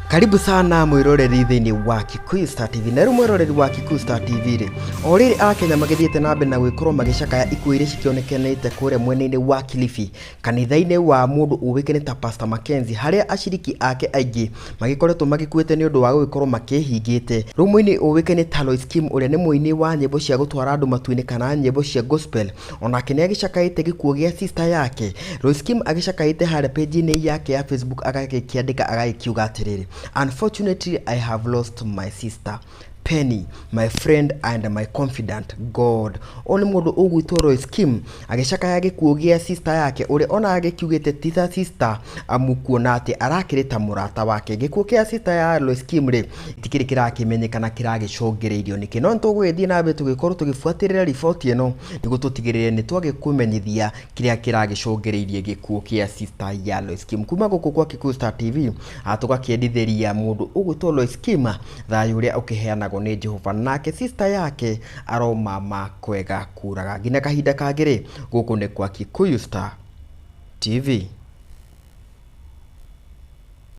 Karibu sana mwiroreri thĩinĩ wa Kikuyu Star TV. Na rĩu mwĩroreri wa Kikuyu Star TV rĩ, o rĩrĩ Akenya magĩthiĩte na mbere na gũgĩkorwo magĩcakaya ikuũ iria cikĩonekanĩte kũrĩa mwena-inĩ wa Kilifi, kanitha-inĩ wa mũndũ ũĩkaine ta Pastor Mackenzie, harĩa aciriki ake aingĩ magĩkoretwo magĩkuĩte nĩ ũndũ wa gũgĩkorwo makĩhingĩte. Rĩu mũini ũĩkaine ta Lois Kim ũrĩa nĩ mũini wa nyĩmbo cia gũtwara andũ matu-inĩ kana nyĩmbo cia gospel, onake nĩ agĩcakaĩte gĩkuũ gĩa sister yake. Lois Kim agĩcakaĩte harĩa page-inĩ yake ya Facebook agagĩkĩandĩka agagĩkiuga atĩrĩrĩ, "Unfortunately I have lost my sister Penny, my friend and my confidant, God." Ũyũ nĩ mũndũ ũgwĩtwo Lois Kim agĩcakaya gĩkuũ gĩa sister yake ũrĩa ona agĩkiugĩte ti ta sister amu kuona atĩ arakĩrĩ ta mũrata wake. Gĩkuũ kĩa sister ya Lois Kim rĩ, gĩtikĩrĩ kĩrakĩmenyekana kĩragĩcũngĩrĩirio nĩkĩ, no nĩtũgũgĩthiĩ na mbere tũgĩkorwo tũgĩbuatĩrĩra riboti ĩno nĩguo tũtigĩrĩre nĩtwagĩkũmenyithia kĩrĩa kĩragĩcũngĩrĩirie gĩkuũ kĩa sister ya Lois Kim. Kuma gũkũ kwa Kikuyu Star TV tũgakĩendithĩria mũndũ ũgwĩtwo Lois Kim thayũ ũrĩa ũkĩheanagwo nĩ Jehova, nake sister yake aromama kwega kuraga. Nginya kahinda kangĩ rĩ, gũkũ nĩ kwa Kikuyu Star TV.